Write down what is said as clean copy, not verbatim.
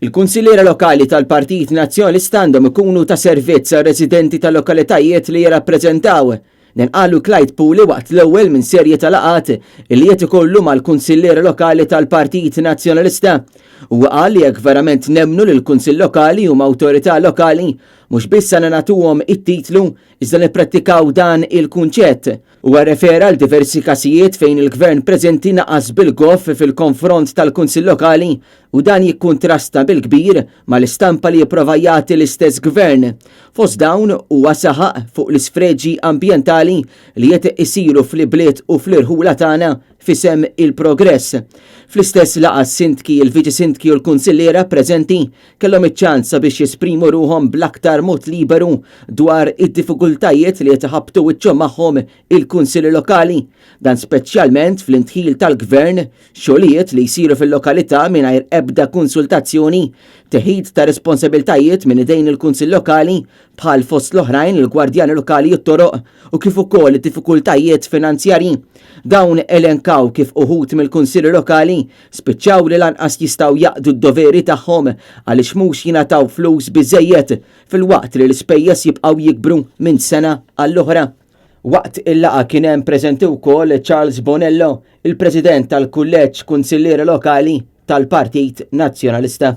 Il-kunsilliera lokali tal-Partit Nazzjonalista għandhom ikunu ta' servizz għar-residenti tal-lokalitajiet li jirrappreżentaw. Dan qalu Clyde Puli waqt l-ewwel minn serje ta' laqgħat li qed ikollu mal-kunsilliera lokali tal-Partit Nazzjonalista. Huwa qal li jekk verament nemmnu li l-Kunsill Lokali huma awtorità lokali, mhux biss għandna nagħtuhom it-titlu iżda nipprattikaw dan il-kunċett. Huwa rrefera għal diversi każijiet fejn il-Gvern preżenti naqas bil-goff fil-konfront tal-Kunsill Lokali u dan jikkuntrasta bil-kbir mal-istampa li jipprova jagħti l-istess Gvern. Fost dawn, huwa saħaq fuq l-isfreġji ambjentali li qed isiru fl-ibliet u fl-irħula tagħna f'isem il-progress. Fl-istess laqgħa s-Sindki, il-Viċi Sindki u l-Kunsilliera preżenti kellhom iċ-ċans sabiex jesprimu ruħhom bl-aktar mod liberu dwar id-diffikultajiet li qed iħabbtu wiċċhom magħhom il-kunsilli lokali, dan speċjalment fl-indħil tal-Gvern, xogħlijiet li jsiru fil-lokalità mingħajr ebda konsultazzjoni, teħid ta' responsabiltajiet minn idejn il-kunsill lokali bħal fost l-oħrajn il-gwardjani lokali u t-toroq u kif ukoll id-diffikultajiet finanzjarji. Dawn elenkaw kif uħud mill-kunsilli lokali spiċċaw li lanqas jistgħu jaqdu d-doveri tagħhom għaliex mhux jingħataw flus biżżejjed filwaqt li l-ispejjeż jibqgħu jikbru minn sena għall-oħra. Waqt il-laqgħa kien hemm preżenti wkoll Charles Bonello, il-President tal-Kulleġġ Kunsillieri Lokali tal-Partit Nazzjonalista.